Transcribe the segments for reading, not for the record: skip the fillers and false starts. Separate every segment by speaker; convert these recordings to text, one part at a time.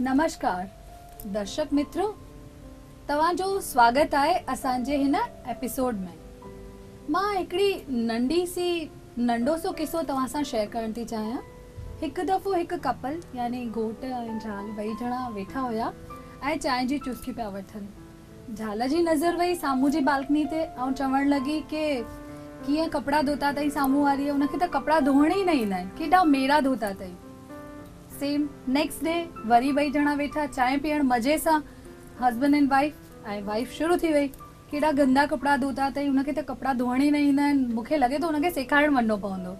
Speaker 1: نمشڪار درشڪ مترو توهان جو سواگت آهي اسان جي هن ايپيسوڊ ۾ مان هڪڙي ننڍي سي ننڍو سو قصو توهان سان شيئر ڪرڻ ٿي چاهيان هڪ دفعو هڪ ڪپل يعني گهوٽ ۽ زال ٻئي ڄڻا ويٺا هيا ۽ چانهه جي چسڪي پيا وٺن زال جي نظر وئي سامهون جي بالڪني تي ۽ چوڻ لڳي ڪي ڪيئن ڪپڙا ڌوتا اٿئي سامهون واريء ان کي ته ڪپڙا ڌوئڻ ئي نه ايندا آهن ڪيڏا ميرا ڌوتا اٿئي. سيم نيڪسٽ ڊي وري ٻئي ڄڻا ويٺا چانهه پيئڻ مزي سان هسبنڊ اينڊ وائيف ۽ وائيف شروع ٿي وئي ڪيڏا گندا ڪپڙا ڌوتا اٿئي ان کي ته ڪپڙا ڌوئڻ ئي نه ايندا آهن مون کي لڳي ٿو ان کي سيکارڻ وڃڻو پوندو.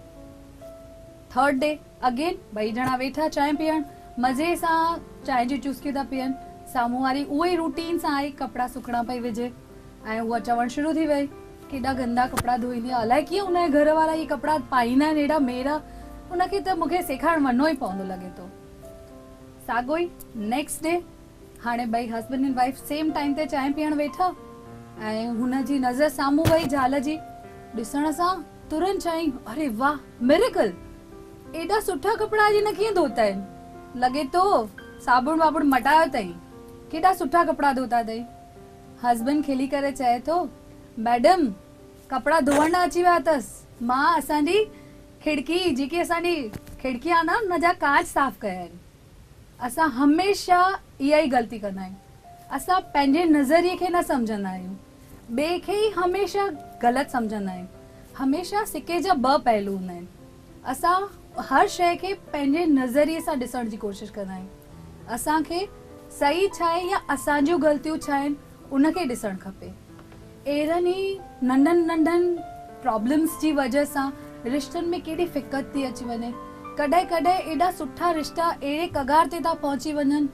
Speaker 1: ٿرڊ ڊي اگين ٻئي ڄڻا ويٺا چانهه پيئڻ مزي سان چانهه جون چسڪيون ٿا پيئن سامهون واري اهو ئي روٽين سان آئي ڪپڙا سڪڻا پئي وجهي ۽ اها چوڻ شروع ٿي وئي ڪيڏا گندا ڪپڙا ڌوئيندي آ الائي ڪيئن ان جا گهر وارا اهي ڪپڙا پائيندا آهن ايڏا ميرا ان کي ته مونکي سيکارڻ وڃڻو ئي پوندو لڳي ٿو ساڳو ئي نيڪسٽ ڊي هاڻي ٻئي husband and wife same time تي چانهه پيئڻ ويٺا ۽ هن جي نظر سامهون وئي زال جي ڏسڻ سان ترنت چيائين اري واه ميريڪل ايڏا سٺا ڪپڙا اڄ هن ڪيئن ڌوتا آهن لڳي ٿو صابڻ وابڻ مٽايو اٿئي ڪيڏا سٺا ڪپڙا ڌوتا اٿئي هسبنڊ کلي ڪري چئي ٿو ميڊم ڪپڙا ڌوئڻ نه اچي ويا اٿس مان اسان جي کڙڪي جيڪي اسان جي کڙڪي آ نه ان جا ڪانچ صاف ڪيا آهن اسان هميشه اها ئي غلطي ڪندا آهيون اسان پنهنجي نظريي کي نه سمجهندا آهيون ٻئي کي ئي هميشه غلط سمجهندا آهيون. هميشه سڪي جا ٻه پهلو هوندا آهن. اسان هر شيء کي پنهنجي نظريي سان ڏسڻ جي ڪوشش ڪندا آهيون. اسان کي صحيح ڇا آهي يا اسان جون غلطيون ڇا آهن ان کي ڏسڻ کپي. اهڙن ئي ننڍن ننڍن پرابلمس جي وجه سان رشتن ۾ ڪيڏي فڪت ٿي اچي وڃي. ڪڏهن ڪڏهن ايڏا سٺا رشتا اهڙي ڪگار تي ٿا پهچي وڃن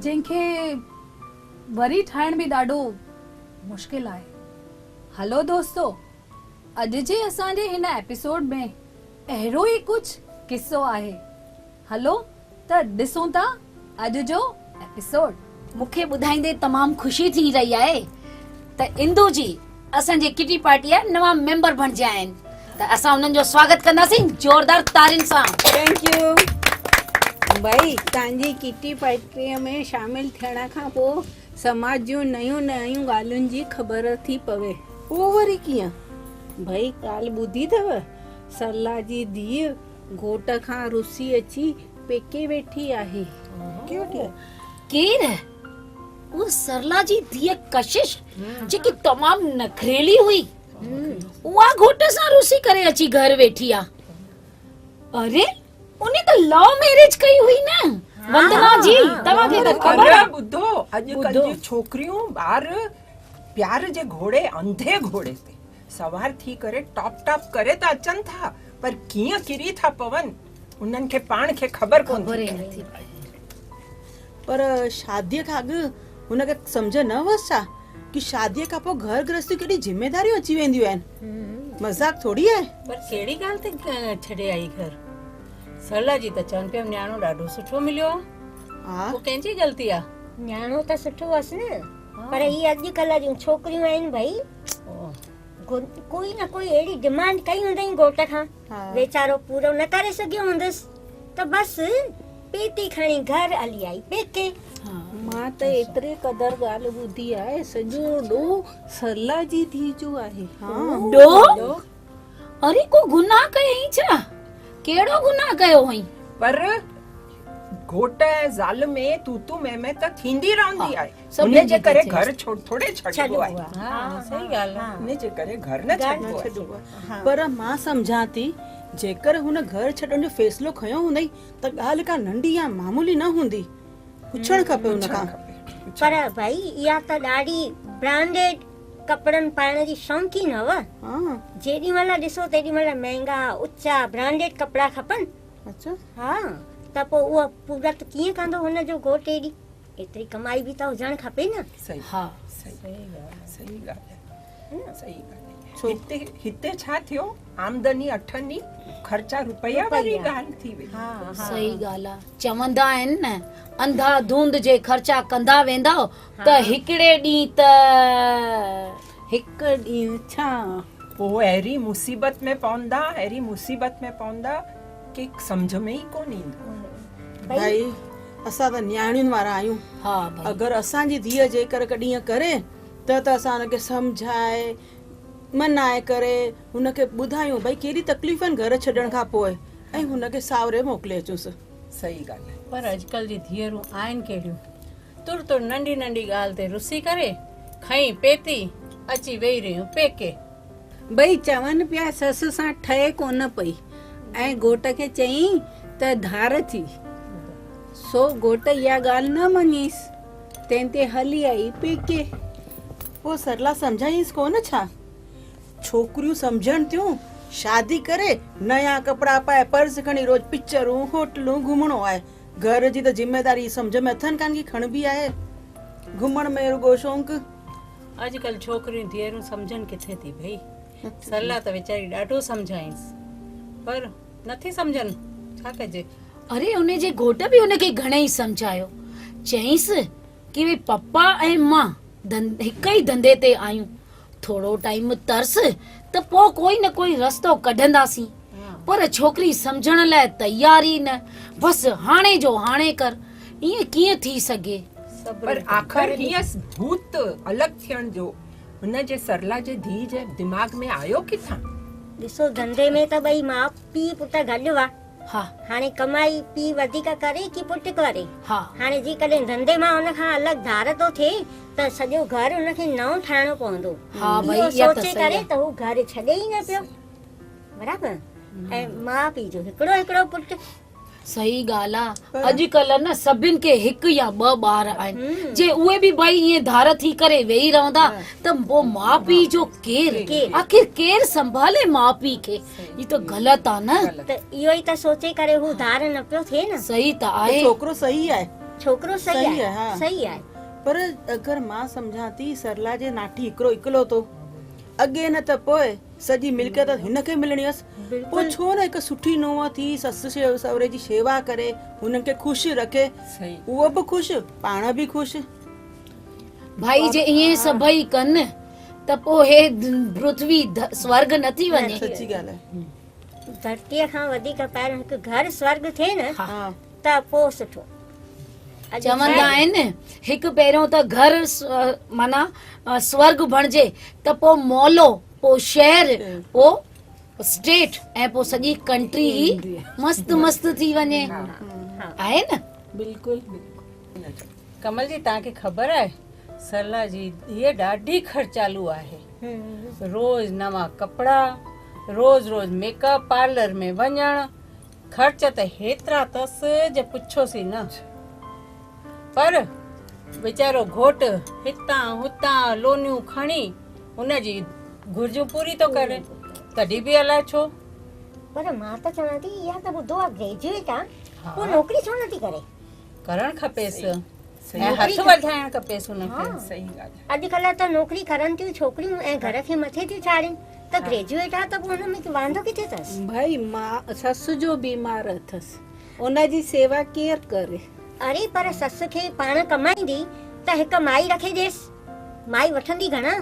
Speaker 1: جنهن کي وري ٺاهڻ به ڏاڍو مشڪل آهي. هلو دوستو اڄ جي اسان جي هن ايپيسوڊ ۾ اهڙو ئي ڪجهه قصو آهي. هلو ته ڏسون ٿا اڄ جو ايپيسوڊ.
Speaker 2: مون کي ٻڌائيندي تمام خوشي ٿي رهي آهي ته اندو جي اسان جي ڪٽي پارٽي جا نوان ميمبر بڻجيا آهن ته اسان انهن جو سواگت ڪنداسين زوردار تارين سان.
Speaker 3: Thank you ڀائي توهان جي ڪٽي پارٽيء ۾ شامل ٿيڻ کان پوء سماج جون نيون نيون ڳالهين جي خبر ٿي پوي.
Speaker 4: اهو وري ڪيئن؟
Speaker 3: ڀائي ڳالهه ٻڌي اٿو سرلا جي ڌيء گهوٽ کان رسي اچي پيڪي ويٺي آهي.
Speaker 4: ڪير ويٺي آهي؟
Speaker 2: ڪير؟ اها سرلا جي ڌيء ڪشش جيڪي تمام نخريلي هئي. اها گهوٽ سان رسي ڪري اچي گهر ويٺي آ. اري انهي ته لو ميريج ڪئي هئي نه وندنا جي توهان کي ته خبر آ.
Speaker 5: ٻڌو اڄڪلهه جون ڇوڪريون ٻار پيار جي گهوڙي انڌي گهوڙي تي سوار ٿي ڪري ٽاپ ٽاپ ڪري ته اچن ٿا پر ڪيئن ڪري ٿا پون انهن کي پاڻ کي خبر ڪونه ٿي پوي.
Speaker 4: پر شاديء کان اڳ هن کي سمجهه نه هئس ڇا ڪي شاديء کان پوء گهر گرهستيون ڪيڏي ذميداريون اچي وينديون آهن. مذاق ٿوري آهي.
Speaker 6: پر ڪهڙي ڳالهه تي ڇڏي آئي گهر؟ سرلا جي ته چون پيا نياڻو ڏاڍو سٺو مليو آ.
Speaker 4: ها.
Speaker 6: پوء ڪنهن جي غلطي آ؟
Speaker 7: نياڻو ته سٺو هئس نه پر هي اڄڪلهه جون ڇوڪريون آهن ڀئي ڪوئي نه ڪوئي اهڙي ڊمانڊ ڪئي هوندئين گهوٽ کان ويچارو پورو نه ڪري سگهيو هوندس ته بس پيتي کڻي گهر هلي آئي پيڪي.
Speaker 3: مان ته ايتري قدر ڳالهه ٻڌي آهي سڄو ڏوهه سرلا جي ڌيء جو آهي.
Speaker 2: ڏوهه؟ اري ڪو گناهه ڪيائين ڇا؟ ڪهڙو گناهه ڪيو هئائين؟
Speaker 5: پر گهوٽ ۽ زال ۾ تون تون مين مين ته ٿيندي رهندي آهي. ان جي ڪري گهر ٿوري ڇڏبو آهي.
Speaker 6: صحيح ڳالهه آهي.
Speaker 5: ان جي ڪري گهر نه ڇڏبو
Speaker 4: آهي. پر مان سمجهان ٿي جيڪر هن گهر ڇڏڻ جو فيصلو کنيو هوندئي ته ڳالهه ڪا ننڍي يا معمولي نه هوندي. پڇڻ کپي هن کان.
Speaker 7: پر ڀائي اها ته ڏاڍي برانڊيڊ ڪپڙن پائڻ جي شوقين هئ. جيڏي مهل ڏسو تيڏي مهل مهنگا اچا برانڊيڊ ڪپڙا کپن. ها ته پوء اها پورت ڪيئن ڪندو هن جو گهوٽ ايڏي. ايتري ڪمائي به ته هجڻ کپي نه.
Speaker 5: صحيح ها صحيح ڳالهه صحيح ڳالهه صحيح ڳالهه هتي هتي ڇا ٿيو آمدني اٺني خرچا روپيا واري ڳالهه ٿي وئي.
Speaker 2: صحيح ڳالهه آ چوندا آهن نه انڌا ڌونڌ جي خرچا ڪندا ويندؤ ته هڪڙي ڏينهن ته.
Speaker 3: هڪ ڏينهن ڇا.
Speaker 5: پوء اهڙي مصيبت ۾ پوندا اهڙي مصيبت ۾ پوندا ڪي سمجهه ۾ ئي ڪونه ايندو.
Speaker 4: ڀائي اسان ته نياڻين وارا آهيون.
Speaker 2: ها ڀئي.
Speaker 4: اگر اسان جي ڌيء جيڪر ڪڏهن ائين ڪري ته ته اسان ان کي سمجهائي منائي ڪري هن کي ٻڌايون ڀئي ڪيڏي تڪليف آهن گهر ڇڏڻ کان پوء ۽ هن کي ساهري موڪلي اچونس.
Speaker 5: صحيح ڳالهه آهي.
Speaker 6: پر اڄڪلهه جي ڌيئرون آهن ڪهڙيون تر تر ننڍي ننڍي ڳالهه تي رسي ڪري کئين پيتي اچي ويهي رهيون پيڪي.
Speaker 3: ٻئي چون پيا سس سان ٺهي ڪونه پئي ۽ گهوٽ کي چيائين ته ڌار ٿي. سو گهوٽ اها ڳالهه نه مڃيس، تنهن تي هلي آئي پيڪي.
Speaker 4: پوء سرلا سمجهائينس ڪونه ڇا؟ ڇوڪريون سمجهن ٿيون، شادي ڪري نيا ڪپڙا پائي پرس کڻي روز پڪچرون، هوٽلون گهمڻو آهي. گهر جي ته ذميداري سمجهه ۾ اٿن ڪانه ڪي کڻبي آهي. گهمڻ ۾ رڳو شونق.
Speaker 6: اڄڪلهه ڇوڪريون ڌيئرون سمجهن ڪٿي ٿي ڀئي. سرلا ته ويچاري ڏاڍو سمجهائينس پر نٿي سمجهن ڇا ڪجي.
Speaker 2: اري ان جي گهوٽ به ان کي گهڻئي سمجهايو. چيائينس ڪي ڀئي پپا ۽ مان هڪ ئي ڌنڌي تي آهيون. ٿورو ٽائيم ترس ته پوء ڪوئي نه ڪوئي رستو ڪڍنداسين. پر ڇوڪري سمجهڻ لاء تيار ئي نه. بس هاڻي جو هاڻي ڪر. ائين ڪيئن ٿي سگهي؟
Speaker 5: پر آخر هيء ڀوت الڳ ٿيڻ جو هن جي سرلا جي ڌيء جي دماغ ۾ آيو ڪٿان؟
Speaker 7: ڏسو ڌنڌي ۾ ته ٻئي ماء پيء پٽ گڏ هئا.
Speaker 2: ها.
Speaker 7: هاڻي ڪمائي پيء وڌيڪ ڪري ڪي پٽ ڪري.
Speaker 2: ها.
Speaker 7: هاڻي جيڪڏهن ڌنڌي مان هن کان الڳ ڌار ٿو ٿئي ته سڄو گهر هن کي نئون ٺاهڻو پوندو.
Speaker 2: ها ڀئي
Speaker 7: اهو
Speaker 2: اها ته
Speaker 7: سوچي
Speaker 2: صحيح
Speaker 7: ڪري
Speaker 2: آهي.
Speaker 7: ته هو گهر ڇڏي ئي نه پيو. برابر ۽ ماء پيء جو هڪڙو هڪڙو پٽ.
Speaker 2: صحيح ڳالهه آ اڄڪلهه نه سڀن کي هڪ يا ٻه ٻار آهن جي اهي به ڀئي ائين ڌار ٿي ڪري ويهي رهندا ته پوء ماء پيء جو ڪير آخر ڪير سنڀالي ماء پيء کي هي ته غلط آ نه.
Speaker 7: ته اهو ئي ته سوچي ڪري هو ڌار نه پيو ٿئي نه.
Speaker 2: صحيح ته آهي.
Speaker 4: ڇوڪرو صحيح آهي.
Speaker 7: ڇوڪرو صحيح آهي صحيح آهي.
Speaker 4: پر اگر مان سمجهان ٿي سرلا جي ناٺي هڪڙو اڪلوتو اڳي نه ته پوء سڄي ملڪيت هن کي ملڻي هيس، پوء ڇو نه هڪ سٺي نونهن ٿي سس سهري جي شيوا ڪري، هنن کي خوش رکي، اهو به خوش، پاڻ به خوش.
Speaker 2: ڀائي جي ائين سڀئي ڪن ته پوء هي پرٿوي سورڳ نه ٿي وڃي.
Speaker 4: سچي ڳالهه آهي.
Speaker 7: ڌرتيء کان وڌيڪ پهريون هڪ گهر سورڳ ٿئي نه ته پوء سٺو.
Speaker 2: چوندا آهن هڪ پهريون ته گهر معنيٰ سورڳ بڻجي ته پوء محلو، پوء شهر، پوء اسٽيٽ ۽ پوء سڄي ڪنٽري ئي مست مست ٿي وڃي آهي نه.
Speaker 6: بلڪل ڪمل جي توهان کي خبر آهي سرلا جي ڌيء ڏاڍي خرچالو آهي روز نوان ڪپڙا روز روز ميڪ اپ پارلر ۾ وڃڻ خرچ ته هيترا اٿس جو پڇوس ئي نه. پر ويچارو گهوٽ هتان هتان لونيون کڻي هن جي گهرجون پوري ٿو ڪري، تڏهن به الائي ڇو.
Speaker 7: پر مان ته چوان ٿي اها ته ٻڌو آ گريجوئيٽ آ پوء نوڪري ڇو نٿي ڪري؟
Speaker 6: ڪرڻ کپيس ۽ هٿ وڌائڻ کپيس هن کي.
Speaker 7: اڄڪلهه ته نوڪري ڪرن ٿيون ڇوڪريون ۽ گهر کي مٿي ٿيون چاڙهين ته گريجوئيٽ آ ته پوء هن ۾ وانڌو ڪٿي اٿس.
Speaker 3: ڀائي ماء سس جو بيمار اٿس ان جي سيوا ڪير ڪري.
Speaker 7: اڙي پر سس کي پاڻ ڪمائيندي ته هڪ مائي رکي ڏيس مائي وٺندي گهڻا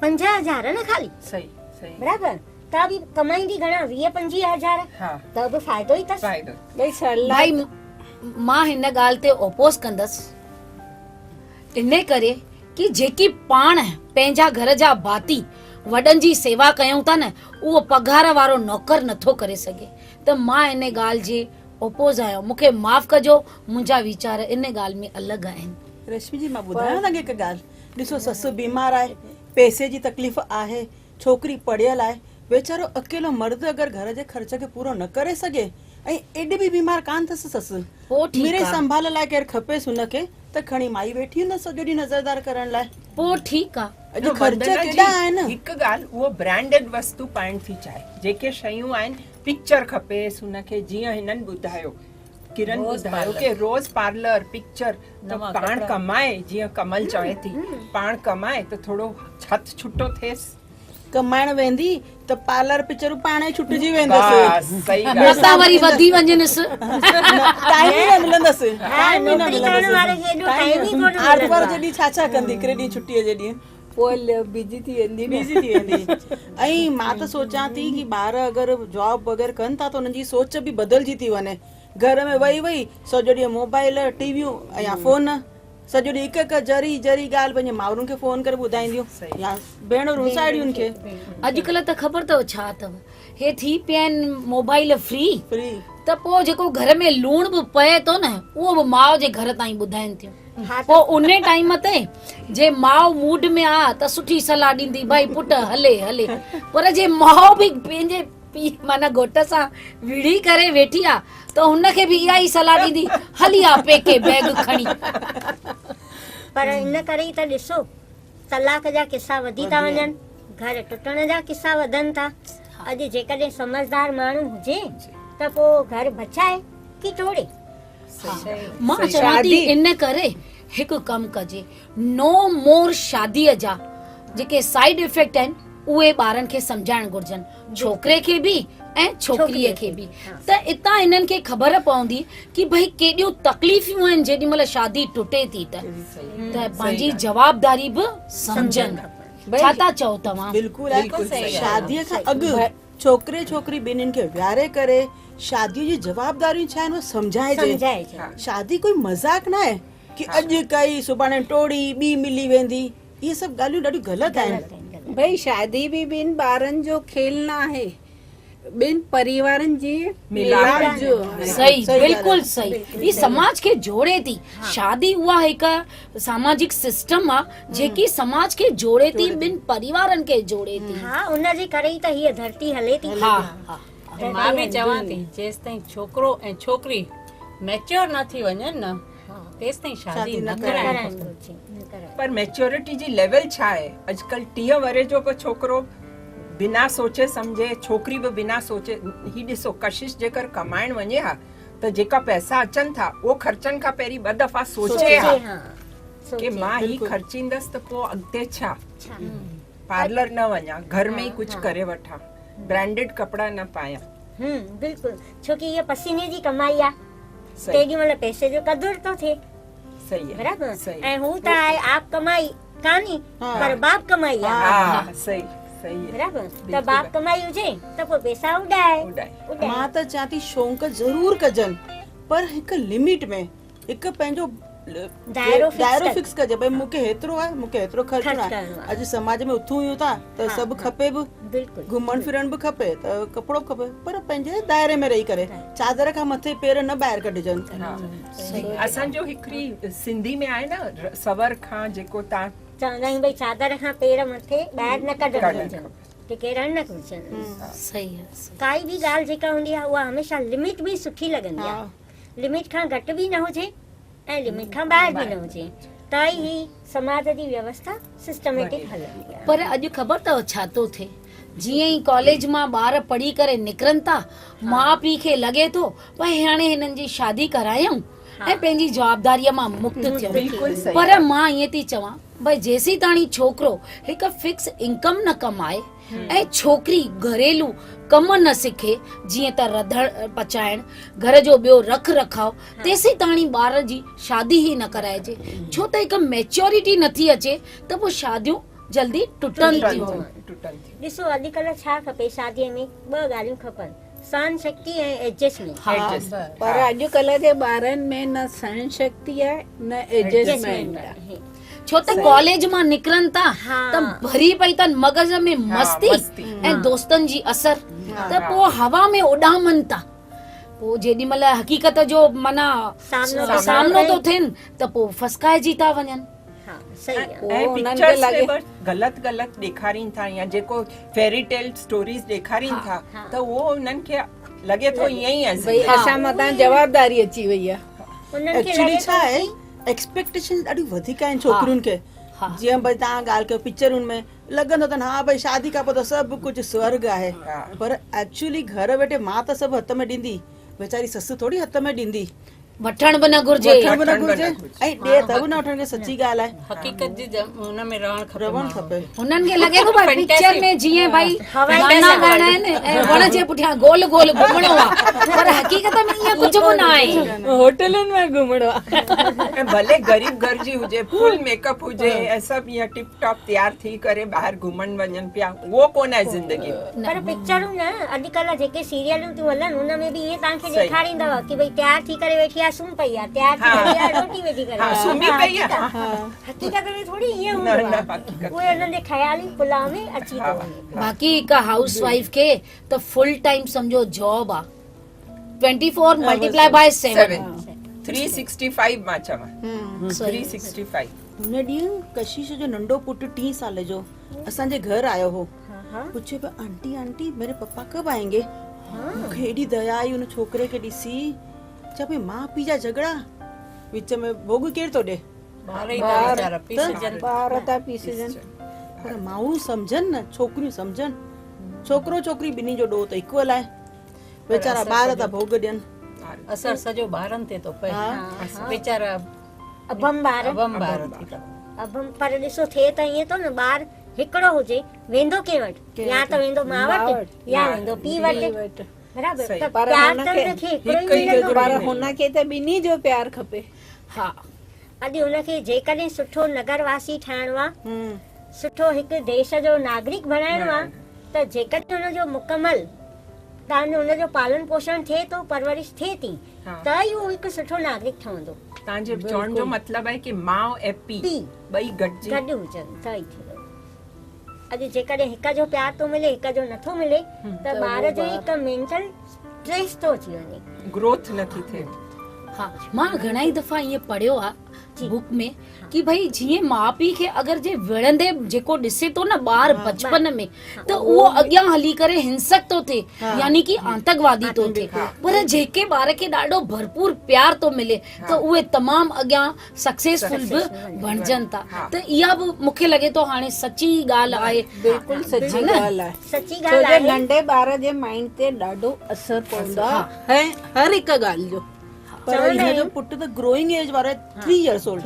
Speaker 7: 5000 نه خالي
Speaker 5: صحيح صحيح
Speaker 7: برابر ته به ڪمائيندي گهڻا 20 25 هزار ته به فائدو ئي اٿس.
Speaker 5: فائدو.
Speaker 3: ڀائي سرلا
Speaker 2: ڀائي مان هن ڳالهه تي اپوز ڪندس انهي ڪري ڪي جيڪي پاڻ پنهنجا گهر جا ڀاتي وڏن جي سيوا ڪيون ٿا نه اهو پگهار وارو نوڪر نٿو ڪري سگهي ته مان انهي ڳالهه جي اپوز آهيان مون کي معاف ڪجو منهنجا ويچار انهي ڳالهه ۾ الڳ آهن.
Speaker 4: رشمي جي مان ٻڌايان توهان کي هڪ ڳالهه ڏسو سس بيمار آهي پئسي جي تڪليف آهي ڇوڪري پڙهيل آهي ويچارو اڪيلو مرد اگر گهر جي خرچ کي پورو نه ڪري سگهي ۽ ايڏي به بيمار ڪانه اٿس سس
Speaker 2: پوء ٺيڪ
Speaker 4: مڙئي
Speaker 2: آ.
Speaker 4: سنڀال لاء ڪير کپيس هن کي ته کڻي مائي ويٺي هوندس سڄو ڏينهن نظردار ڪرڻ لاء.
Speaker 2: پوء ٺيڪ آ.
Speaker 4: اڄ خرچ
Speaker 5: وندنا جي
Speaker 4: ڪيڏا آهن.
Speaker 5: هڪ ڳالهه اهو برانڊيڊ وستو پائڻ ٿي چاهي جيڪي شيون آهن پڪچر کپيس هن کي جيئن هنن ٻڌايو ڪرن
Speaker 6: روز
Speaker 5: ٻڌايو
Speaker 6: پارلر.
Speaker 5: ڪي روز پارلر پڪچر ته
Speaker 6: نوان
Speaker 5: پاڻ
Speaker 6: ڪپڙا.
Speaker 5: ڪمائي جيئن ڪمل چوي ٿي پاڻ ڪمائي ته ٿورو هٿ ڇٽو ٿئيس.
Speaker 4: ڪمائڻ ويندي ته پارلر پچرون پاڻ ئي ڇٽجي ويندس.
Speaker 5: بس صحيح ڳالهه.
Speaker 2: متان وري وڌي وڃنس.
Speaker 4: ٽائيم ئي نه ملندس. ٽائيم ئي نه
Speaker 7: نوڪري ڪرڻ واري کي ايڏو ٽائيم ئي ڪونه ملندو
Speaker 4: آرتوار جي ڏينهن ڇا ڇا ڪندي هڪڙي ڏينهن ڇٽيء جي ڏينهن.
Speaker 3: پوء بزي ٿي ويندي نه.
Speaker 4: بزي ٿي ويندي. ۽ مان ته سوچان ٿي ڪي ٻار اگر جاب وغيره ڪن ٿا ته انهن جي سوچ به بدلجي ٿي وڃي. گهر ۾ ويهي ويهي سڄو ڏينهن موبائل، ٽي ويون يا فون، سڄو ڏينهن هڪ هڪ ذري ذري ڳالهه پنهنجي مائرن کي فون ڪري ٻڌائينديون يا ڀيڻرون ساهيڙين کي.
Speaker 2: اڄڪلهه ته خبر اٿو ڇا اٿو، هي ٿي پيا آهن موبائل فري ته پوء جيڪو گهر ۾ لوڻ به پئي ٿو نه اهو به ماء جي گهر تائين ٻڌائين ٿيون. پوء انهي ٽائيم تي جي ماء موڊ ۾ آ ته سٺي صلاح ڏيندي ڀائي پٽ هلي هلي پر جي ماء به پنهنجي پيء معنيٰ گهوٽ سان وڙهي ڪري ويٺي آ ته هن کي به اها ئي صلاح ڏيندي هلي آ پيڪي بيگ کڻي.
Speaker 7: پر ان ڪري ئي ته ڏسو طلاق جا قصا وڌي ٿا وڃن، گهر ٽٽڻ جا قصا وڌن ٿا. اڄ جيڪڏهن سمجهدار ماڻهو هجي ته پوء گهر بچائي ڪي ٽوڙي.
Speaker 2: مان چوان ٿي ان ڪري هڪ ڪم ڪجي نو مور شاديء جا جيڪي سائيڊ افيڪٽ آهن اهي ٻارن کي سمجهائڻ گهرجن ڇوڪري کي به ۽ ڇوڪريء کي به ته اتان انهن کي خبر پوندي ڪي ڀئي ڪيڏيون تڪليفون آهن جيڏي مهل شادي ٽٽي ٿي ته ته پنهنجي جوابداري به سمجهن ڇا ٿا چئو توهان؟
Speaker 4: بلڪل شاديء کان اڳ ڇوڪري ڇوڪري ٻنهين کي ويهاري ڪري شادي جون جوابداريون ڇا آهن اهو سمجهائجي. شادي ڪوئي مذاق نه آهي ڪي اڄ ڪئي سڀاڻي ٽوڙي ٻي ملي ويندي اهي سڀ ڳالهيون ڏاڍيون غلط آهن.
Speaker 3: ڀئي شادي به ٻن ٻارن جو کيل نه آهي ٻن پريوارن جي ميلاپ جو آهي.
Speaker 2: صحيح بلڪل صحيح هي سماج کي جوڙي ٿي شادي اها هڪ ساماجڪ سسٽم آ جيڪي سماج کي جوڙي ٿي ٻن پريوارن کي جوڙي ٿي.
Speaker 7: ها ان جي ڪري ئي ته هيء ڌرتي هلي ٿي.
Speaker 2: ها ها.
Speaker 6: ۽ مان به چوان ٿي جيستائين ڇوڪرو ۽ ڇوڪري ميچيور نه ٿي وڃن نه تيستائين شادي نه ڪرائڻ کپي.
Speaker 5: پر ميچيورٽي جي ليول ڇا آهي اڄڪلهه 30 ورهيه جو به ڇوڪرو بنا سوچي سمجهي ڇوڪري به بنا سوچي هي ڏسو ڪشش جيڪر ڪمائڻ وڃي ها ته جيڪا پئسا اچن ٿا اهو خرچن کان پهرين ٻه دفعا سوچي ها ڪي مان هي خرچيندس ته پوء اڳتي ڇا پارلر نه وڃان گهر ۾ ئي ڪجهه ڪري وٺان برانڊيڊ ڪپڙا نه پايان.
Speaker 7: هم بلڪل ڇو ڪي اها پسيني جي ڪمائي آ تيڏي مهل پئسي جو قدر ٿو ٿئي
Speaker 5: صحيح
Speaker 7: برابر ۽ هو ته آهي آپ ڪمائي ڪاني پر باپ ڪمائي آ
Speaker 5: ها صحيح صحيح
Speaker 7: برابر ته باپ ڪمائي هجي ته پوء پئسا اڏائي
Speaker 4: مان ته چوان ٿي شونق ضرور ڪجن پر هڪ لمٽ ۾ هڪ پنهنجو
Speaker 7: دائرو
Speaker 4: فڪس ڪجي ڀئي مون کي هيترو آهي مون کي هيترو خرچڻو آهي اڄ سماج ۾ اٿون ويون ٿا ته سڀ کپي به گهمڻ ڦرڻ به کپي ته ڪپڙو به کپي پر پنهنجي دائري ۾ رهي ڪري چادر کان مٿي پير نه ٻاهر ڪڍجن.
Speaker 5: اسان جو هڪڙي سنڌي ۾ آهي نه سور کان جيڪو تان.
Speaker 7: چوندا آهيون ڀئي چادر کان پير مٿي ٻاهر نه ڪڍڻ گهرجن ٽڪي رهڻ نه گهرجن.
Speaker 2: صحيح آهي.
Speaker 7: ڪائي به ڳالهه جيڪا هوندي آهي اها هميشه لمٽ ۾ سٺي لڳندي آهي. لمٽ کان گهٽ به نه هجي ۽ لمٽ کان ٻاهر به نه هجي ته ئي هي سماج جي ويوسٿا سسٽميٽڪ هلندي آهي.
Speaker 2: پر اڄ خبر اٿو ڇا ٿو ٿئي جيئن ئي ڪاليج مان ٻار پڙهي ڪري نڪرن ٿا ماء پيء کي لڳي ٿو ڀئي هاڻي هنن جي شادي ڪرايون ۽ پنهنجي جوابداريء مان مڪت ٿيون پر مان ائين ٿي چوان ڀئي جيسيتاڻي ڇوڪرو هڪ فڪس انڪم نه ڪمائي ۽ ڇوڪري گهريلو ڪم نه سکي جيئن ته رڌڻ پچائڻ، گهر جو ٻيو رک رکاء تيسيتاڻي ٻار جي شادي ئي نه ڪرائجي ڇو ته هڪ ميچورٽي نه ٿي اچي ته پوء شاديون جلدي ٽٽن ٿيون.
Speaker 7: ڏسو اڄڪلهه ڇا کپي شاديء ۾ ٻه ڳالهيون کپن سهن شڪتي ۽ ايڊجسٽمينٽ.
Speaker 3: پر اڄڪلهه جي ٻارن ۾ نه سهن شڪتي آهي نه ايڊجسٽمينٽ آهي.
Speaker 2: ڇو ته ڪاليج مان نڪرن ٿا ته ڀري پئي اٿن مغز ۾ مستي ۽ دوستن جي اثر ته پوء هوا ۾ اڏامن ٿا پوء جيڏي مهل حقيقت جو معنيٰ سامنو ٿو ٿين ته پوء ڦسڪائجي ٿا وڃن.
Speaker 5: ۽ پڪچرز ۾ به غلط غلط ڏيکارين ٿا يا جيڪو فيري ٽيل اسٽوريز ڏيکارين ٿا ته اهو انهن کي لڳي ٿو ائين ئي آهي.
Speaker 3: ڀئي اسان مٿان جوابداري اچي وئي آهي.
Speaker 4: ايڪچولي ڇا آهي ايڪسپيڪٽيشن ڏاڍيون وڌيڪ آهن ڇوڪرين کي جيئن ڀئي توهان ڳالهه ڪيو پڪچرن ۾ لڳندو اٿن ها ڀئي شادي کان پوء ته سڀ ڪجهه سورڳ آهي پر ايڪچولي گهر ويٺي ماء ته سڀ هٿ ۾ ڏيندي ويچاري سس ٿوري هٿ ۾ ڏيندي.
Speaker 2: وٺڻ به نه گهرجي.
Speaker 4: وٺڻ به نه گهرجي ۽ ڏي ته به نه وٺڻ کي سچي ڳالهه آهي.
Speaker 6: حقيقت جي ان ۾ رهڻ کپي.
Speaker 4: رهڻ کپي.
Speaker 2: هنن کي لڳي ٿو ڀائي پڪچر ۾ جيئن ڀائي گانا ڳائڻا آهن ۽ وڻ جي پٺيان گول گول گهمڻو آهي پر حقيقت ۾ ائين ڪجهه به نه آهي.
Speaker 3: هوٽلن ۾ گهمڻو آهي.
Speaker 5: ۽ ڀلي غريب گهر جي هجي فل ميڪ اپ هجي ۽ سڀ ائين ٽپ ٽاپ تيار ٿي ڪري ٻاهر گهمڻ وڃن پيا اهو ڪونه آهي زندگي.
Speaker 7: پر پڪچرون نه اڄڪلهه جيڪي سيريلون ٿيون هلن ان ۾ به ائين توهان کي ڏيکاريندو ڪي ڀئي تيار ٿي ڪري ويٺي آهي سمهي پئي آهي تيار ٿي ڪري آهي روٽي ويٺي ڪري
Speaker 5: سمهي پئي آهي
Speaker 7: حقيقت ۾ ٿوري ائين هوندو آهي اهي انهن جي خيالي پلاء ۾ اچي ٿو وڃي.
Speaker 2: باقي هڪ هائوس وائيف کي ته فل ٽائيم سمجهو جاب آ 24 ملٽيپلائي باء 7
Speaker 5: 365 مان چوان 365.
Speaker 4: هن ڏينهن ڪشش جو ننڍو پٽ ٽين سال جو اسان جي گهر آيو هو. پڇي پيو آنٽي آنٽي ميري پپا ڪب آئين گي مون کي ايڏي ديا آئي ان ڇوڪري کي ڏسي چا پئي ماء پيء جا جهڳڙا وچ ۾ ڀوڳ ڪير ٿو ڏي
Speaker 6: ٻار ئي ٿا ويچارا پيسجن
Speaker 3: ٻار ٿا پيسجن
Speaker 4: پر مائرون سمجهن نه ڇوڪريون سمجهن ڇوڪرو ڇوڪري ٻنهي جو ڏوهه ته ايڪول آهي ويچارا ٻار ٿا ڀوڳ ڏين
Speaker 6: اثر سڄو ٻارن تي ٿو پئي ويچارا
Speaker 7: ابهم ٻار
Speaker 6: ابهم ٻار ٿي ٿا
Speaker 7: ابهم پر ڏسو ٿئي ته ائين ٿو نه ٻار هڪڙو هجي ويندو ڪنهن وٽ يا ته ويندو ماء وٽ يا ويندو پيء وٽ برابر ته پيار ته هن کي هڪڙو ئي ملندو
Speaker 3: پر هن کي ته ٻنهي جو پيار کپي.
Speaker 2: ها
Speaker 7: اڄ هن کي جيڪڏهن سٺو نگر واسي ٺاهڻو آ سٺو هڪ ديش جو ناگرڪ بڻائڻو آ ته جيڪڏهن هن جو مڪمل تان هن جو پالن پوشڻ ٿئي ٿو پرورش ٿئي ٿي ته ئي هو هڪ سٺو ناگرڪ ٺهندو.
Speaker 5: توهان جي چوڻ جو مطلب آهي ڪي ماء ۽ پيء ٻئي گڏجي.
Speaker 7: گڏ هجن ته ئي ٿيندو. اڄ جيڪڏهن هڪ جو پيار ٿو ملي هڪ جو نٿو ملي ته ٻار جو هڪ مينٽل اسٽريس ٿو اچي وڃي.
Speaker 5: گروٿ نٿي ٿئي.
Speaker 2: ها مان گهڻا ئي دفعا ائين پڙهيو آ بڪ ۾ ڪي ڀئي جيئن ماء پيء کي اگر جي وڙهندي جيڪو ڏسي ٿو نه ٻار بچپن ۾ ته اهو اڳيان هلي ڪري هنسڪ ٿو ٿئي يعني ڪي آتنڪوادي ٿو ٿئي پر جيڪي ٻار کي ڏاڍو ڀرپور پيار ٿو ملي ته اهي تمام اڳيان سڪسيسفل به بڻجن ٿا ته اها به مون کي لڳي ٿو هاڻي سچي ڳالهه آهي.
Speaker 3: بلڪل سچي ڳالهه آهي
Speaker 7: سچي ڳالهه آهي
Speaker 3: ڇو جو ننڍي ٻار جي مائنڊ تي ڏاڍو اثر پوندو آهي هر هڪ ڳالهه جو.
Speaker 4: پر هن جو پٽ ته گروئنگ ايج وارو آهي 3 يئرس اولڊ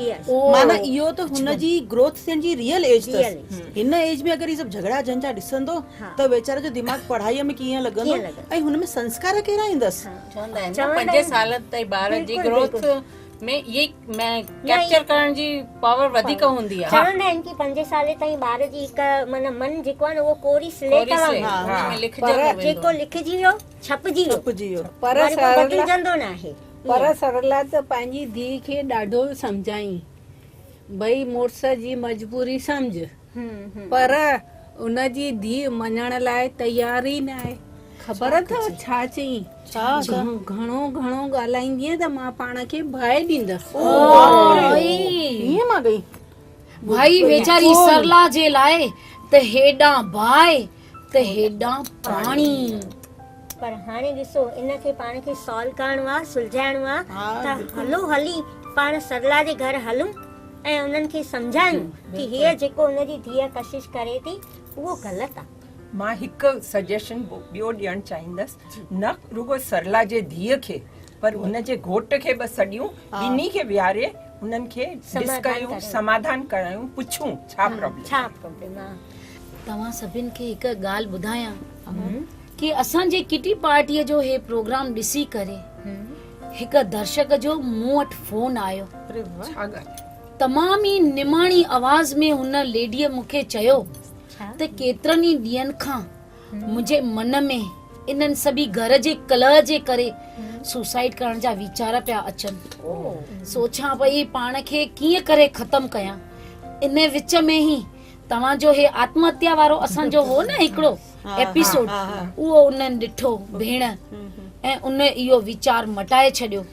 Speaker 4: معنيٰ اهو ته هن جي گروٿ ٿيڻ جي ريئل ايج اٿس هن ايج ۾ اگر هي سڀ جهڳڙا جهنجا ڏسندو ته ويچاري جو دماغ پڙهائي ۾ ڪيئن لڳندو ۽ هن ۾ سنسڪار ڪهڙا ايندس.
Speaker 6: چوندا آهن نه پنج سالن تائين ٻار جي گروٿ ۾ اهي ڪيپچر ڪرڻ جي پاور وڌيڪ هوندي آهي.
Speaker 7: چوندا آهن ڪي پنج سالي تائين ٻار جي هڪ معنيٰ من جيڪو آهي نه اهو ڪوري سليٽ وانگر جيڪو لکجي ويو ڇپجي ويو
Speaker 3: پر
Speaker 7: وري پوء بدلجندو ناهي.
Speaker 3: پر سرلا ته پنهنجي ڌيء کي ڏاڍو سمجهائين ڀئي مڙس جي مجبوري سمجهه پر ان جي ڌيء مڃڻ لاء تيار ئي ناهي. خبر اٿو ڇا چيائين؟ گهڻو گهڻو ڳالهائيندينء ته مان پاڻ کي باهه ڏيندس.
Speaker 4: ائين مان ڳئي.
Speaker 2: ڀائي ويچاري سرلا جي لاء ته هيڏانهن باهه ته هيڏانهن پاڻي.
Speaker 7: پر هاڻي ڏسو ان کي پاڻ کي سالو ڪرڻو آ، سلجهائڻو آ ته هلو هلي پاڻ سرلا جي گهر هلون ۽ انهن کي سمجهايون ڪي هيء جيڪو ان جي ڌيء ڪشش ڪري ٿي اهو غلط آ.
Speaker 5: مان هڪ سجيشن ٻيو ڏيڻ چاهيندس نه رڳو سرلا جي ڌيء کي پر ان جي گهوٽ کي به سڏيون ٻنهي کي ويهاري انهن کي ڊس ڪيون سماڌان ڪرايون پڇون ڇا پرابلم
Speaker 7: ڇا پرابلم آ.
Speaker 2: توهان سڀن کي هڪ ڳالهه ٻڌايان ڪي اسان جي ڪٽي پارٽيء جو هي پروگرام ڏسي ڪري هڪ درشڪ جو مون وٽ فون آيو. تمام ئي نماڻي آواز ۾ هن ليڊيء مون کي چيو ته ڪيترن ئي ڏينهن کان منهنجي من ۾ انهن سڀي گهر جي ڪلهه جي ڪري سوسائيڊ ڪرڻ جا ويچار پيا اچن. سوچان پئي پاڻ کي ڪيئن ڪري ختم ڪيان. ان وچ ۾ ئي توهان جو هي آتم هتيا وارو اسان جو هو نه هڪڙو ايپيسوڊ اهو انهن ڏٺو ڀيڻ ۽ ان اهو ويچار مٽائي ڇڏيو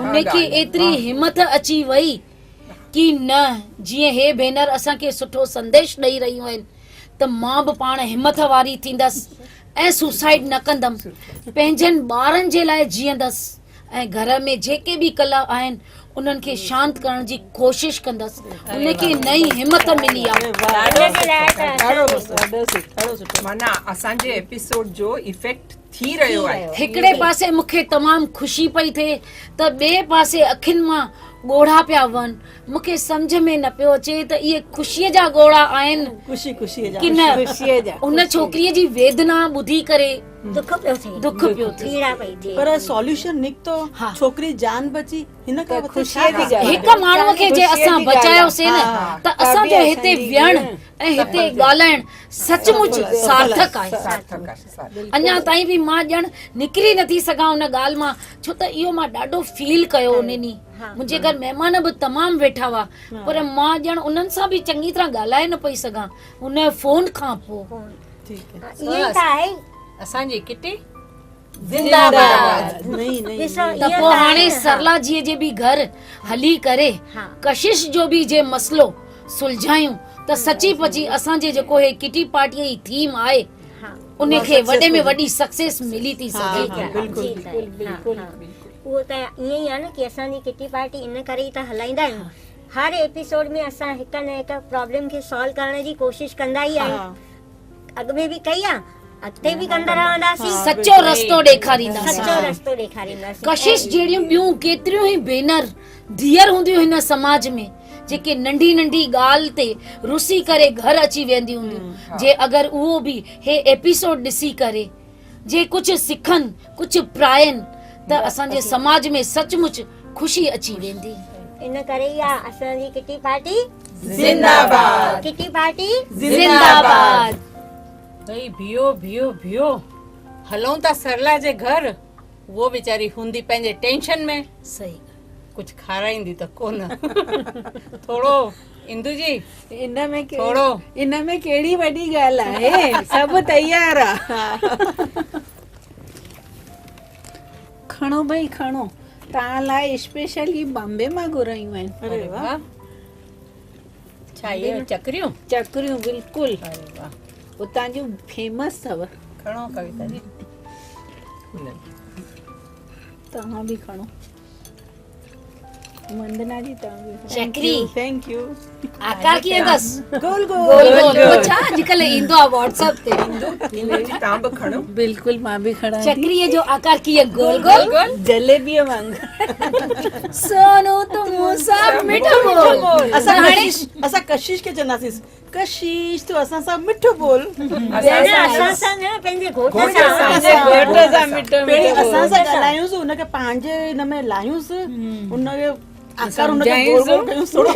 Speaker 2: ان کي ايتري همٿ اچي وئي ڪي نه جيئن هي ڀينر اسان کي سٺو سنديش ڏئي رهيون آهن ته مان به پاڻ همٿ واري ٿيندس ۽ سوسائيڊ نه ڪندم پنهنجن ٻارن جي لاء جيئندس ۽ گهر ۾ جيڪي به ڪلا آهن انهن کي شانت ڪرڻ جي ڪوشش ڪندس. ان کي نئين همت ملي آ.
Speaker 5: معنيٰ اسان جي ايپيسوڊ جو افيڪٽ ٿي رهيو آهي.
Speaker 2: هڪڙي پاسي مون کي تمام خوشي پئي ٿئي ته ٻئي پاسي اکين مان ڳوڙها پيا وهن. مون کي سمجهه ۾ نه پيو اچي ته اهي خوشيء جا ڳوڙها آهن ڪي نه. ان ڇوڪريء جي ويدنا ٻڌي ڪري
Speaker 7: دک پيو ٿئي.
Speaker 2: دک پيو ٿئي.
Speaker 7: پيڙا پئي ٿئي.
Speaker 4: پر سوليوشن نڪتو، ڇوڪري جان بچي، هن کان وڌيڪ ڇا کپي؟
Speaker 2: هڪ ماڻهوء کي جي اسان بچايوسين نه ته اسان جو هتي ويهڻ ۽ هتي ڳالهائڻ سچ مچ سارٿڪ آهي. اڃا تائين به مان ڄڻ نڪري نٿي سگهان ان ڳالهه مان ڇو ته اهو مان ڏاڍو فيل ڪيو ان ڏينهن منهنجي گهر مهمان به تمام ويٺا هئا پر مان ڄڻ انهن سان به چڱي طرح ڳالهائي نه پئي سگهان ان فون کان پوء.
Speaker 6: اسان جي ڪٽي
Speaker 4: زنده باد.
Speaker 2: ته پوء هاڻي سرلا جيء جي به گهر هلي ڪري ڪشش جو به جي مسئلو سلجهايون ته سچي پچي اسان جي جيڪو هي ڪٽي پارٽيء جي ٿيم آهي ان کي وڏي ۾ وڏي سڪسيس ملي ٿي سگهي.
Speaker 7: اهو ته ائين ئي آهي نه ڪي اسان جي ڪٽي پارٽي ان ڪري ئي ته هلائيندا آهيون هر ايپيسوڊ ۾ اسان هڪ نه هڪ پرابلم کي سالو ڪرڻ جي ڪوشش ڪندا ئي آهيون اڳ ۾ به ڪئي آهي اڳتي به ڪندا رهنداسين.
Speaker 2: سچو رستو ڏيکارينداسين.
Speaker 7: سچو رستو ڏيکارينداسين.
Speaker 2: ڪشش جهڙيون ٻيون ڪيتريون ئي ڀينر ڌيئر هونديون هن سماج ۾ جيڪي ننڍي ننڍي ڳالهه تي رسي ڪري گهر اچي وينديون هونديون جي اگر اهو به هي ايپيسوڊ ڏسي ڪري جي ڪجهه سکن ڪجهه پرائن ته اسان جي سماج ۾ سچ مچ خوشي اچي ويندي.
Speaker 7: ان ڪري ئي آ اسان جي ڪٽي پارٽي
Speaker 5: زنده باد.
Speaker 7: ڪٽي پارٽي
Speaker 2: زنده باد.
Speaker 6: ڀئي بيهو بيهو بيهو هلون ٿا سرلا جي گهر اهو ويچاري هوندي پنهنجي ٽينشن ۾
Speaker 2: صحيح
Speaker 6: ڪجهه کارائيندي ته ڪونه ٿورو اندو جي
Speaker 3: ان ۾
Speaker 6: ٿورو
Speaker 3: ان ۾ ڪهڙي وڏي ڳالهه آهي سڀ تيار آ کڻو ڀئي کڻو توهان لاء اسپيشل هي بامبي مان گهرايون آهن
Speaker 6: اري واه ڇا اهي چڪريون؟
Speaker 3: چڪريون بلڪل.
Speaker 6: اري واه.
Speaker 3: اتان جون فيمس اٿو.
Speaker 6: کڻو ڪويتا جي.
Speaker 3: توهان به کڻو. وندنا جي توهان به کڻو.
Speaker 2: چڪري.
Speaker 4: Thank you.
Speaker 2: آڪار ڪيئن اٿس؟
Speaker 4: گول گول.
Speaker 2: گول گول. اهو ڇا اڄڪلهه ايندو آهي واٽس اپ تي.
Speaker 5: اندو جي توهان به کڻو.
Speaker 3: بلڪل مان به کڻان ٿي.
Speaker 2: چڪريء جو آڪار ڪيئن گول گول.
Speaker 3: جليبيء وانگر.
Speaker 2: سونو تون مون سان مٺو ٻول.
Speaker 4: اسان ڪشش اسان ڪشش کي چونداسين ڪشش تون اسان سان مٺو ٻول.
Speaker 7: اسان سان نه پنهنجي گهوٽ سان.
Speaker 3: پنهنجي گهوٽ سان مٺو مٺو
Speaker 4: پهرين اسان سان ڳالهايونس ان کي پنهنجي ان ۾ لاهيونس ان کي آڪار ان کي گول گول ڪيونس ٿورو.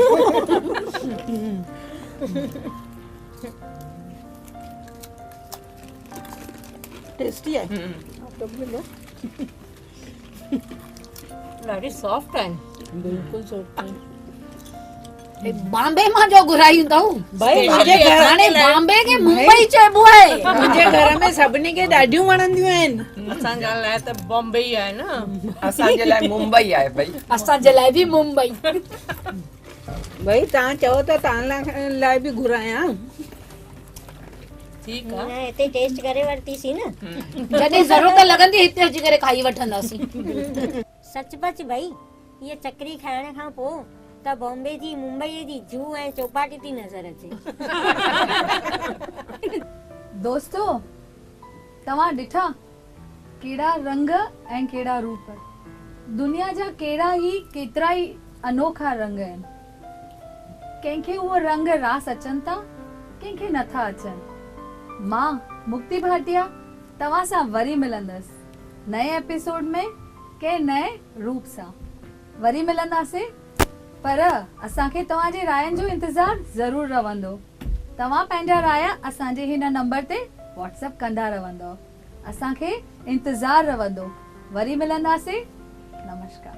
Speaker 4: ٽيسٽي آهي.
Speaker 6: ڏاڍي سافٽ آهن.
Speaker 3: بلڪل سافٽ آهن.
Speaker 2: بامبي مان جو گهرايون اٿئون.
Speaker 3: ڀائي منهنجي گهر
Speaker 2: هاڻي بامبي کي ممبئي چئبو آهي.
Speaker 3: منهنجي گهر ۾ سڀني کي ڏاڍيون وڻنديون آهن.
Speaker 6: اسان جي لاء ته بامبي ئي آهي نه.
Speaker 5: اسان جي لاء ممبئي آهي ڀئي.
Speaker 2: اسان جي لاء به ممبئي.
Speaker 3: ڀائي توهان چئو ته توهان لاء به گهرايان.
Speaker 6: ٺيڪ آ.
Speaker 7: نه هتي ٽيسٽ ڪري ورتيسين نه.
Speaker 2: جڏهن ضرورت لڳندي هتي اچي ڪري کائي وٺنداسين.
Speaker 7: سچ پچ ڀئي هيء چڪري کائڻ کان پوء ته بامبي جي ممبئيء جي جوهو ۽ چوپاٽي ٿي نظر اچي.
Speaker 1: دوستو توهان ڏٺا ڪهڙا رنگ ۽ ڪهڙا روپ. دنيا جا ڪهڙا ئي ڪيترا ئي انوکا رنگ آهن. ڪنهن کي اهو رنگ راس اچن ٿا، ڪنهن کي نٿا اچن. مان مڪتي ڀاٽيا توهان سان وري ملندس نئين ايپيسوڊ ۾ ڪنهن نئين روپ سان. وري ملنداسين پر اسان کي توهان جي راين جو انتظار ضرور رهندو. توهان پنهنجا رايا اسان جي هن نمبر تي واٽس اپ ڪندا رهندؤ. اسان کي انتظار رهندو. وري ملنداسين. نمشڪار.